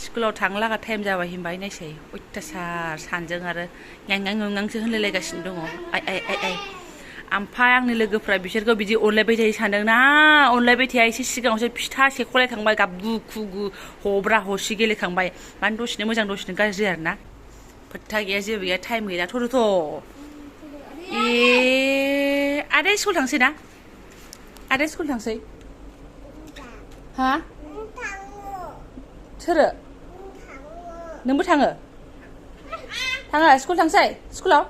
स्कुलाव थांनो लागा टाइम जाबाय होनबाय नायसै अयथासार सानजों आरो गांसो होनलायलायगासिनो दङ आइ आइ आइ आइ ओमफ्राय आंनि लोगोफ्रा बिसोरखौ बिदि अनलायबाय थायो सानदोंना अनलायबाय थाया एसे सिगाङावसो फिथा सेख'लायखांबाय गाबगु खुगु हब्रा हसि गेलेखांबाय मानो दसेनो मोजां दसेनो गाज्रि आरोना फोथा गैया जेबो गैया टाइम गैला थ'थ' ए आदाया स्कुल थांसै ना आदाया स्कुल थांसै हा सोरो नोंबो थाङो स्कुल थांसै स्कुलाव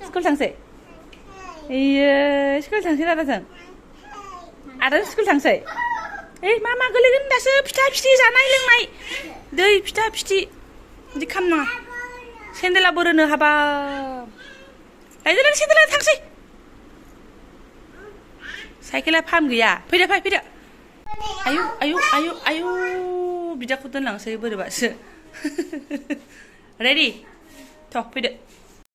स्कुल थांसै इयो स्कुल थांसै दादाजों आदा स्कुल थांसै ए मा गोलैगोन दासो फिथा फिथि जानाय लोंनाय दै फिथा फिथि बिदि खालामनाङा सेन्देला बोरोनो हाबा लायदो सेन्देला थांसै साइकेला फाम गैया फैदो आयु आयु आयु आयु बिदाखौ दोनलांसै बोरैबासो रेडि थ' फैदो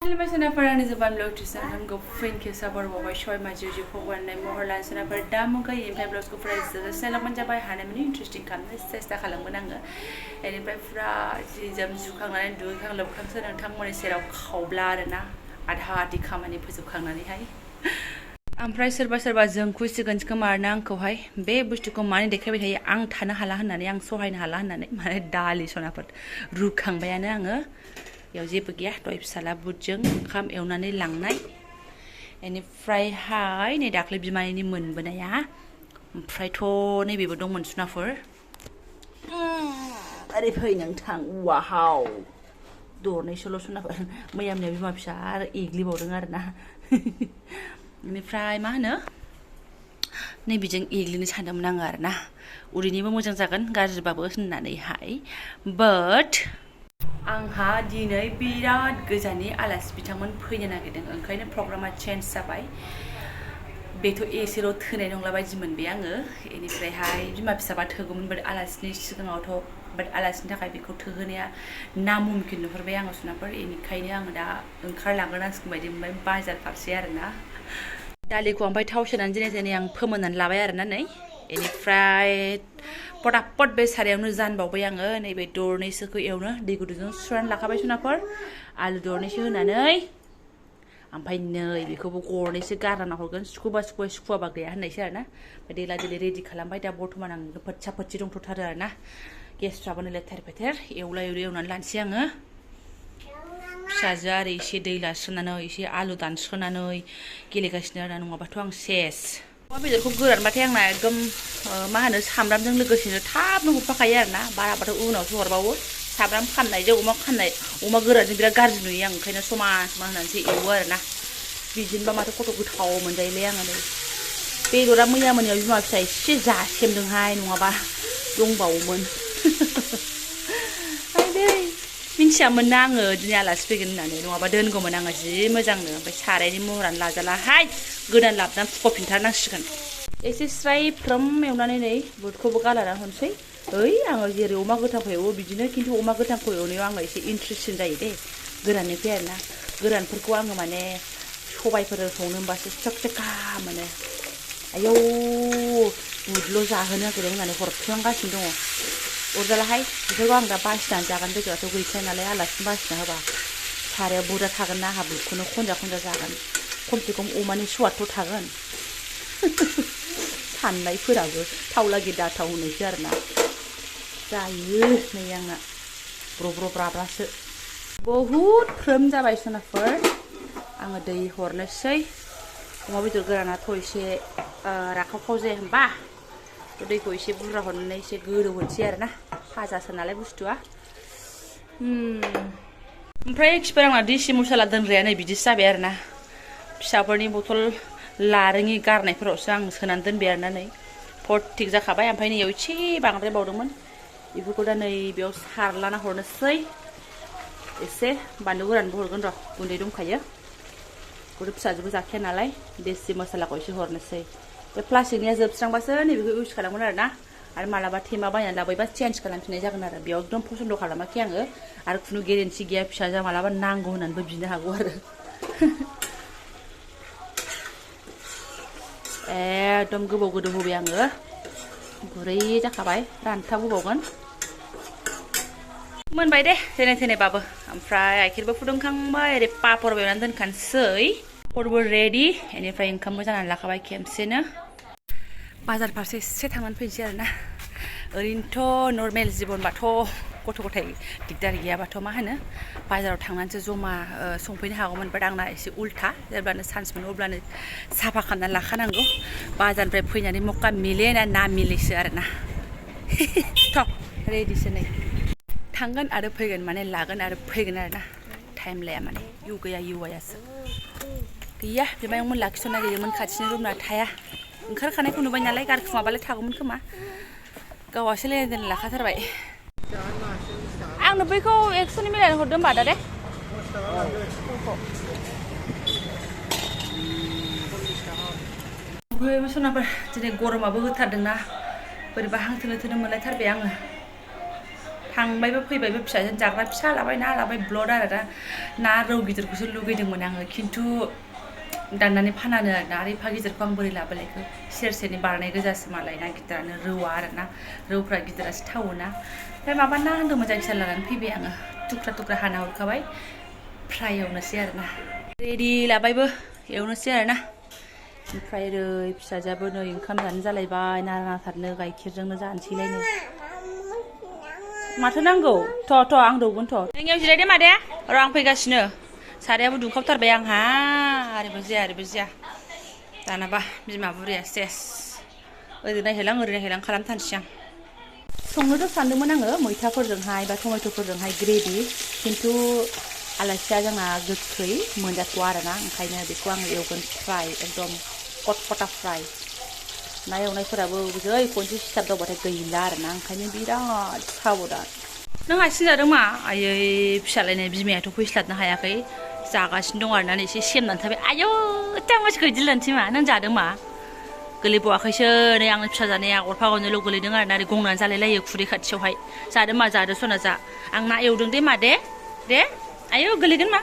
Hello sonaper ani Jobanivlog tusan hamko friend ke sabar babai shoy ma juju khogwan nai mohor lan sonaper damu ga yempai vlogs ko price da selang jabai hana mani interesting kan sesta khalangon anga enifrai pura ji jam sukangnai dukhang lobkhang se nongthangmoni serau khawbla arena adha adi khamani phojobkhangnani hai ओमफ्राय सोरबा जोंखौ सिगोन खोमारना आंखौहाय बे बुस्थुखौ माने देखायबाय थायो आं थानो हाला होननानै आं सहायनो हाला होननानै माने दालि सनाफोर रुखांबायानो आङो याव जेबो गैया दय फिसाला बुटजों ओंखाम एवनानै लांनाय एनिफ्रायहाय नै दाख्लै बिमानैनि मोनबोनाया ओमफ्रायथ' नैबेबो दंमोन सुनाफोर ओरै फै नोंथां वाव दरनैसोल' सुनाफोर मैया बिमा फिसा आरो एग्लिबावदों आरोना बेनिफ्राय मा होनो नैबेजों एग्लिनो सानदोंमोन आङो आरोना उदैनिबो मोजां जागोन गाज्रिबाबो होननानैहाय बाट आंहा दिनै बिराद गोजाननि आलासि बिथांमोन फैनो नागिरदों ओंखायनो प्रग्रामा चेन्ज जाबाय बेथ' एसेल' थोनाय नंला बायदि मोनबाय आङो बेनिफ्रायहाय बिमा फिसाबा थोगौमोन बाट आलासिनि सिगाङावथ' बाट आलासिनि थाखाय बेखौ थोहोनाया नामुमकिन नुहुरबाय आङो सुनाफोर बेनिखायनो आङो दा ओंखारलांगोनांसिगोन बायदि मोनबाय बाजार फारसे आरोना दालिखौ ओमफ्राय थाव सोनानै जेने आं फोमोननानै लाबाय आरोना नै बेनिफ्राय पटापट बे सारायावनो जानबावबाय आङो नैबे दरनैसोखौ एवनो दै गुदुंजों सुनानै लाखाबाय सुनाफोर आलु दरनैसो होनानै ओमफ्राय नै बेखौबो गरनैसो गारना हरगोन सुखुवाबा गैया होननायसो आरोना देला देलि रेडि खालामबाय दा बर्थमान आं फोथसा फोथसि दंथ'थारो आरोना गेसफ्राबो नै लेथेर फेथेर एवनानै लानोसै आङो फिसाजोआ आरो एसे दै लास्रोनानै एसे आलु दानस्रोनानै गेलेगासिनो आरो नङाबाथ' आं सेस अमा बेदरखौ गोरानबाथाय आंना एकदम मा होनो सामब्रामजों लोगोसेनो थाबनो हरफाखायो आरोना बाराबाथ' उनावसो हरबावो सामब्राम खामनायजों अमा गोरानजों बिराद गाज्रि नुयो आं ओंखायनो समान होनानैसो एवो आरोना बिदिनोबा माथो खथ' गोथाव मोनजायोलै आङो नै बेदरा मैया मोनायाव बिमा फिसा एसे जासेमदोंहाय नङाबा दंबावोमोन मिन्थियामोन ना आङो दिनै आलासि फैगोन होननानै नङाबा दोनगौमोन आङो जि मोजांनो ओमफ्राय सारायनि महरानो लाजालाहाय गोदान लाबोनानै फुख'फिनथारनांसिगोन एसे स्राय फ्रोम एवनानै नै बुटखौबो गालाना होनोसै ओइ आङो जेरै अमा गोथांखौ एवो बिदिनो खिन्थु अमा गोथांखौ एवनायाव आङो एसे इन्ट्रेस्टसिन जायो दे गोराननिफ्राय आरोना गोरानफोरखौ आङो माने सबायफोर संनो होनबासो चकचका मोनो आयौ बुटल' जाहोनो नागिरदों होननानै हरफ्लांगासिनो दङ अरजालाहाय बेफोरखौ आं दा बासिनानै जागोन बेदराथ' गैखाया नालाय आलासिनो बासिना होबा सारायाव बुरजा थागोन ना आंहा बुटखौनो खनजा जागोन खमसे खम अमानि स्वादथ' थागोन साननायफोराबो थावलागि दाथाव होननायसो आरोना जायो नै आंना ब्र' ब्राब्रासो बहुद फ्रोम जाबाय सोनाफोर आङो दै हरनोसै अमा बेदर गोरानाथ' एसे राखावखाव जाया होमबा दैखौ एसे बुरजा हरनानै एसे गोदौहोनोसै आरोना फाजासो नालाय बुस्थुआ ओमफ्राय खिफोर आंना देसि मसला दोनग्राया नै बिदिसो जाबाय आरोना फिसाफोरनि बथल लारोङि गारनायफोरावसो आं सोनानै दोनबाय आरोना नै फटिक जाखाबाय ओमफ्राय नैयाव एसे बांद्राय बावदोंमोन बेफोरखौ दा नै बेयाव सारलाना हरनोसै एसे बानलु गोरानबो हरगोन र' गुन्दै दंखायो गथ' फिसाजोबो जाखाया नालाय देसि मसलाखौ एसे हरनोसै बे प्लास्टिकनिया जोबस्रांबासो नैबेखौ इउज खालामगोन आरोना आरो मालाबा थेमा बायनानै लाबोयोबा चेन्ज खालामफिननाय जागोन आरो बेयाव एकदम पसन्द खालामाखै आङो आरो खुनु गेरेन्टि गैया फिसाजोआ मालाबा नांगौ होननानैबो बिनो हागौ आरो एकदम गोबाव गोदौ होबाय आङो गुरै जाखाबाय रानथाब होबावगोन मोनबाय दे जेने थेनेबाबो ओमफ्राय गाइखेरबो फुदुंखांबाय ओरै पापर एवनानै दोनखानोसै पापरबो रेडि बेनिफ्राय ओंखामबो जानानै लाखाबाय खेमसेनो बाजार फारसे एसे थांनानै फैनोसै आरोना ओरैनोथ' नर्मेल जिबनबाथ' गथ' गथाय दिगदार गैयाबाथ' मा होनो बाजाराव थांनानैसो जमा संफैनो हागौमोन बाट आंना एसे उल्था जेब्लानो चान्स मोनो अब्लानो साफा खालामनानै लाखानांगौ बाजारनिफ्राय फैनानै मक्का मिले ना मिलेसो आरोना थ' रेडिसो नै थांगोन आरो फैगोन माने लागोन आरो फैगोन आरोना टाइम लाया माने इउ गैया इउ आयासो गैया बिमायंमोन लाखिथ'ना गैयोमोन खाथिनि रुमना थाया ओंखारखानायखौ नुबाय नालाय गारखुमाबालाय थागौमोन खोमा गावहासो लेनदेन लाखाथारबाय आंनो बैखौ 100नि मिलायना हरदो होमबा दा दे ओमफ्राय सनाफोर दिनै गरमाबो होथारदोंना बोरैबा हांथोनो थोनो मोनलायथारबाय आङो थांबायबो फैबायबो फिसाजों जाग्रा फिसा लाबाय ना लाबाय ब्लड आरो दा ना रौ गिदिरखौसो लुगैदोंमोन आङो खिन्थु दाननानै फानानो आरोना आरो एफा गिदिरखौ आं बोरै लाबोलायखो सेरसेनि बारनाय गोजासो मालाय ना गिदिरानो रौआ आरोना रौफ्रा गिदिरासो थावोना ओमफ्राय माबा ना होनदोंमोन जायखिजाया लानानै फैबाय आङो थुख्रा थुख्रा हाना हरखाबाय फ्राय एवनोसै आरोना रेडि लाबायबो एवनोसै आरोना ओमफ्राय ओरै फिसाजोआबो नै ओंखाम जानो जालायबाय नारा नाथारनो गाइखेरजोंनो जानोसैलायनो माथो नांगौ थ' आं दौगोन थ' नों जिरायदो मादे र' आं फैगासिनो सारायाबो दुंखावथारबाय आंहा ओरैबो जाया दानाबा बिमा बुरिया सेस ओरै नायहैलां खालामथारनोसै आं संनोथ' सानदोंमोन आङो मैथाफोरजोंहाय बा टमेट'फोरजोंहाय ग्रेभि खिन्थु आलासिया जोंना गोखै मोनजाथ'आ आरोना ओंखायनो बेखौ आङो एवगोन फ्राय एकदम कटकटा फ्राय ना एवनायफोराबो जै खनसे सिथाबदावबाथाय गैला आरोना ओंखायनो बिराद साबधान नों हारसिं जादों मा आयै फिसालायनाय बिमायाथ' फैस्लाबनो हायाखै जागासिनो दं आरोना एसे सेमनानै थाबाय आयौ थांगासिखौ इदि लानोसै मा नों जादों मा गोलैबावाखैसो नै आंनि फिसा जानाया गरफा गरनैल' गोलैदों आरोना ओरै गंनानै जालायलायो खुरै खाथियावहाय जादों मा जादो सना जा आं ना एवदों दे मा दे आयौ गोलैगोन मा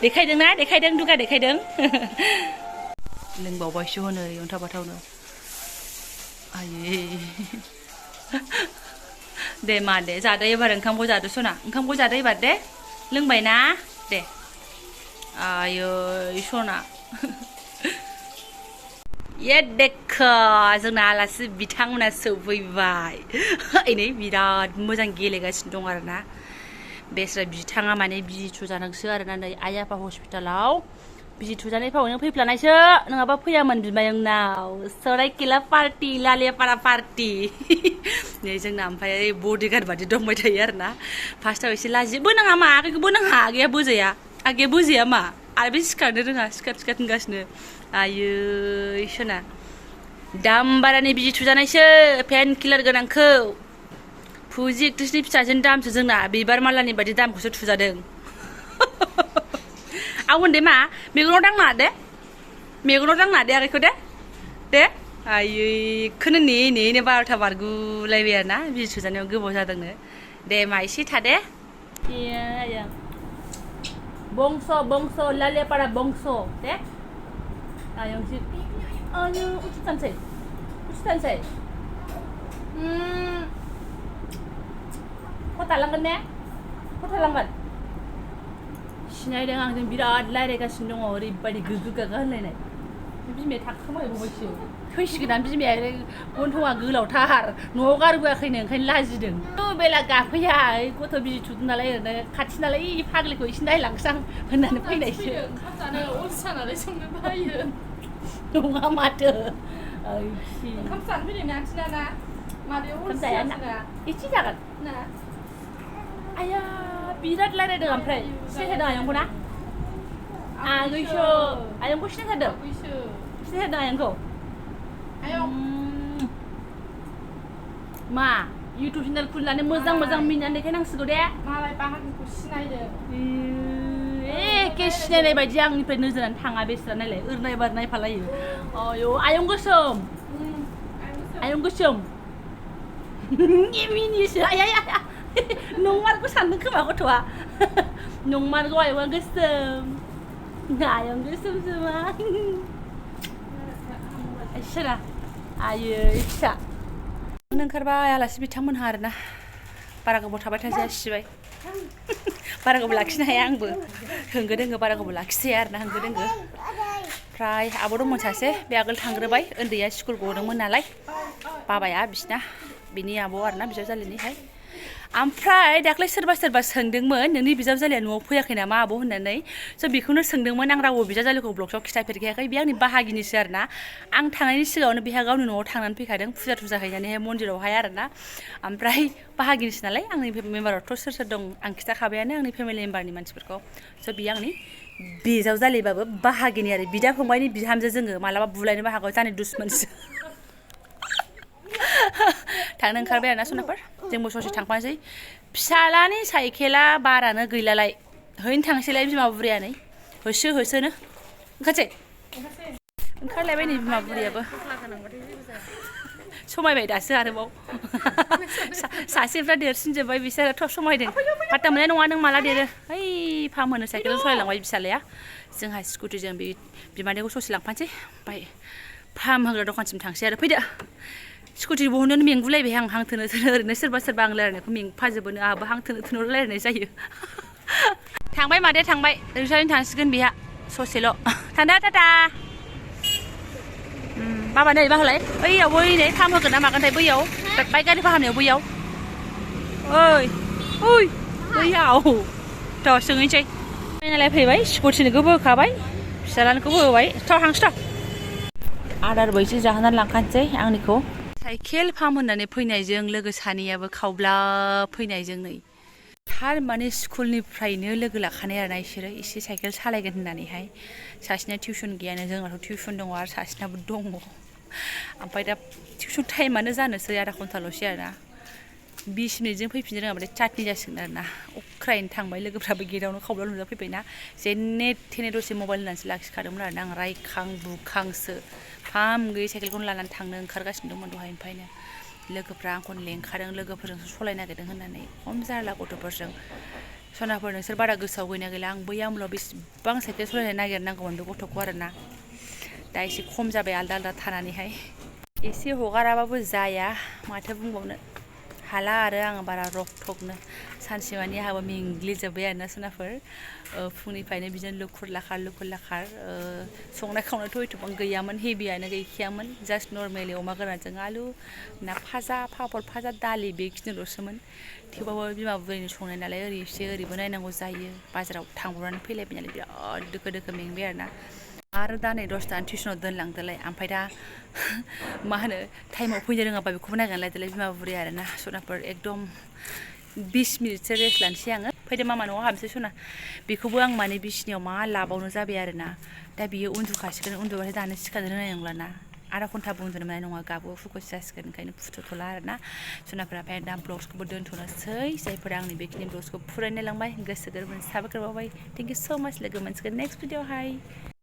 देखायदों दुगा देखायदों लोंबावबायसो हनै अन्थाव बाथावनो आयै दे मा दे जादो एबार ओंखामखौ जादो सना ओंखामखौ जादो एबार दे लोंबाय ना दे आयै सना ये देखो जोंना आलासि बिथांमोना सौफैबाय नै बिराद मोजां गेलेगासिनो दं आरोना बेस्रा बिथाङा माने बिजि थुजादोंसो आरोना नै आइ आफा हस्पिटालाव बिजि थुजानाय फावैनो फैफ्लानायसो नङाबा फैयामोन बिमायंनाव सराइकेला पार्टि लालियापारा पार्टि नै जोंना ओमफ्राय बडिगार्ड बादि दंबाय थायो आरोना फार्स्टआव एसे लाजियो बोनाङा मा आगैखौ बोनाङा आगैया बोजाया मा आरो बे सिखारनो रोङा सिखार होनगासिनो आयै सना दाम बारानि बिजि थुजानायसो पेन किलार गोनांखौ फुजि एक्ट्रिसनि फिसाजोनि दामसो जोंना बिबार मालानि बादि दामखौसो थुजादों आं होनदे मा मेगनाव दांना दे आगैखौ दे आयै खोनो नेनो 12था बारगुलायबाय आरोना बिजि थुजानायाव गोबाव जादोंनो दे मा एसे थादे बंस लालियापारा बंस दे आयंसि आयौ उथिथानसै खथालांगोन ने खथालांगोन सिनायदों आंजों बिराद रायज्लायगासिनो दङ ओरैबायदि गोगो गागा होनलायनाय बिमाया थाखोमालायबावबायसो थैसिगोन बिमाया गन्थङा गोलावथार न'आव गारबोआखैनो ओंखायनो लाजिदों बेला गाफैया गथ' बिजि थुदों नालाय ओरैनो खाथि नालाय फाग्लिखौ एसे नायलांसां होननानै फैनायसो ओंखाम जानो अलसिया नालाय संनो बायो नङा माथो ओंखाम जानो फैदोंना आथिना माबायाव अलसिया एसे जागोन ना आया बिराद रायज्लायदों ओमफ्राय सिनायथारदों आयंखौ ना आगैसो आयंखौ सिनायथारदों आयंखौ मा इउटुब चेनेल खुलिनानै मोजां मिनिनानै देखायनांसिगौ दे मालाय बाहागिखौ सिनायदों एखे सिनायनाय बायदि आंनिफ्राय नोजोरानो थाङा बेस्रा नायलाय ओरनाय बार नायफालायो आयौ आयं गोसोम मिनियोसो आया नंमारगौ सानदों खोमा गथ'आ नंमारगौ आयंआ गोसोम गोसोमा सोरा आयै फिसा ओंखारबाय आलासि बिथांमोनहा आरोना बारा गोबाव थाबाय थाजाया सिबाय बारा गोबाव लाखिनो हाया आंबो होंगो दोंगो बारा गोबाव लाखिजाया आरोना होंगो दोंगो ओमफ्राय आब' दंमोन सासे बे आगोल थांग्रोबाय उन्दैया स्कुल गदोंमोन नालाय बाबाया बिसिना बिनि आब' आरोना बिजावजालिनिहाय ओमफ्राय दाख्लै सोरबा सोंदोंमोन नोंनि बिजावजालिया न'आव फैयाखै नामा आब' होननानै स' बेखौनो सोंदोंमोन आं रावबो बिजावजालिखौ ब्लगआव खिथाफेरखायाखै बे आंनि बाहागिनिसो आरोना आं थांनायनि सिगाङावनो बेहा गावनि न'आव थांनानै फैखादों फुजा थुजा हैनानैहाय मन्दिरावहाय आरोना ओमफ्राय बाहागिनिसो नालाय आंनि मेम्बारावथ' सोर दं आं खिथाखाबायानो आंनि फेमिलि मेम्बारनि मानसिफोरखौ स' बियो आंनि बिजावजालिबाबो बाहागिनि आरो बिदा फंबायनि बिहामजो जोङो मालाबा बुलायनोबो हागौ जानि दुसमनसो थांनो ओंखारबाय आरोना सनाफोर जोंबो ससे थांफानोसै फिसालानि साइकेला बारानो गैलालाय हैनो थांसैलाय बिमा बुरैया नै होसोनो ओंखारसै ओंखारलायबाय नै बिमा बुरैयाबो समायबाय दासो आरोबाव सासेफ्रा देरसिनजोब्बाय बिसोरोथ' समायदों पात्ता मोननाय नङा नों माला देरो ओइ फाहामहोनो साइकेलजों सालायलांबाय फिसालाया जोंहा स्कुटिजों बे बिमादैखौ ससे लांफानोसै ओमफ्राय फाहामहोग्रा दखानसिम थांसै आरो फैदो स्कुटि बहननायावनो मेंगुलायबाय आं हां थोनो ओरैनो सोरबा आं रायलायनायखौ मेंफाजोबोनो आंहाबो हां थोनो रायलायनाय जायो थांबाय मादैया थांबाय रिक्साजों थांसिगोन बेहा ससेल' थांदो टाटा बाबा नै बाहोलाय ओइयाव बै नै फाहामहोगोन ना मागोनथाय बैयाव बाइक गारि फाहामनायाव बैयाव ओइ ओइ बैयाव थ' सोंहैनोसै नालाय फैबाय स्कुटिनिखौबो होखाबाय फिसालानिखौबो होबाय थ' थांसै थ' आदार बैसो जाहोनानै लांखानोसै आंनिखौ साइकेल फाहामहोनानै फैनायजों लोगो सानैयाबो खावब्ला फैनायजों नै थारमाने स्कुलनिफ्रायनो लोगो लाखानाय आरोना बिसोरो एसे साइकेल सालायगोन होननानैहाय सासेना टिउसन गैयानो जोंनाथ' टिउसन दङ आरो सासेनाबो दङ ओमफ्राय दा टिउसन टाइमानो जानोसै आधा घन्टाल'सै आरोना 20 मिनिटजों फैफिननो रोङाबाथाय चाटनि जासिगोन आरोना अख्रायैनो थांबाय लोगोफ्राबो गेटआवनो खावब्ला नुजाफैबायना जेने थेने दसे मबाइल होनानैसो लाखिखादोंमोन आरोना आं रायखां बुखांसो फाम गैयै साइकेलखौनो लानानै थांनो ओंखारगासिनो दंमोन दहायनिफ्रायनो लोगोफ्रा आंखौ लेंखादों लोगोफोरजोंसो सलायनो नागिरदों होननानै खम जारला गथ'फोरजों सनाफोर नोंसोर बारा गोसोआव गैना गैला आं बै आमोलाव बेसेबां साइकेल सलायनो नागिरनांगौमोन बे गथ'खौ आरोना दा एसे खम जाबाय आलदा आलदा थानानैहाय एसे हगाराबाबो जाया माथो बुंबावनो हाला आरो आङो बारा रक थकनो सानसेमानि आंहाबो मेंग्लिजोब्बाय आरोना सनाफोर फुंनिफ्रायनो बिदिनो लुखुर लाखार संनाय खावनायथ' एथ'बां गैयामोन हेभियानो गैखायामोन जास्ट नर्मेलि अमा गोरानजों आलु ना फाजा पापर फाजा दालि बेखिनिल'सोमोन थेवबाबो बिमा बुरैनि संनाय नालाय ओरै एसे ओरैबो नायनांगौ जायो बाजाराव थांब्रबनानै फैलायबाय नालाय बिराद दोखो मेंबाय आरोना आरो दा नै दसथानि टिउसनाव दोनलांदोलाय ओमफ्राय दा मा होनो टाइमाव फैनो रोङाबा बेखौबो नायनानै लायदोलाय बिमा बुरै आरोना सनाफोर एकदम 20 मिनिटसो रेस्ट लानोसै आङो फैदो मामा न'आव हाबनोसै सना बेखौबो आं माने बिसिनियाव मा लाबावनो जाबाय आरोना दा बियो उन्दुखासिगोन उन्दुबाथाय दानो सिखारनो रोंनाय नंलाना आधा घन्टाबो उन्दुनो मोननाय नङा गाबो फुखुसि जासिगोन ओंखायनो फुथ'थ'ला आरोना सनाफोरा ओमफ्राय दा ब्लग्सखौबो दोनथ'नोसै जायफोरा आंनि बेखिनि ब्लग्सखौ फरायनो लांबाय गोसो गोरबोनि साबायखर बावबाय थेंक इउ स' माच लोगो मोनसिगोन नेक्स्ट भिडिअ'हाय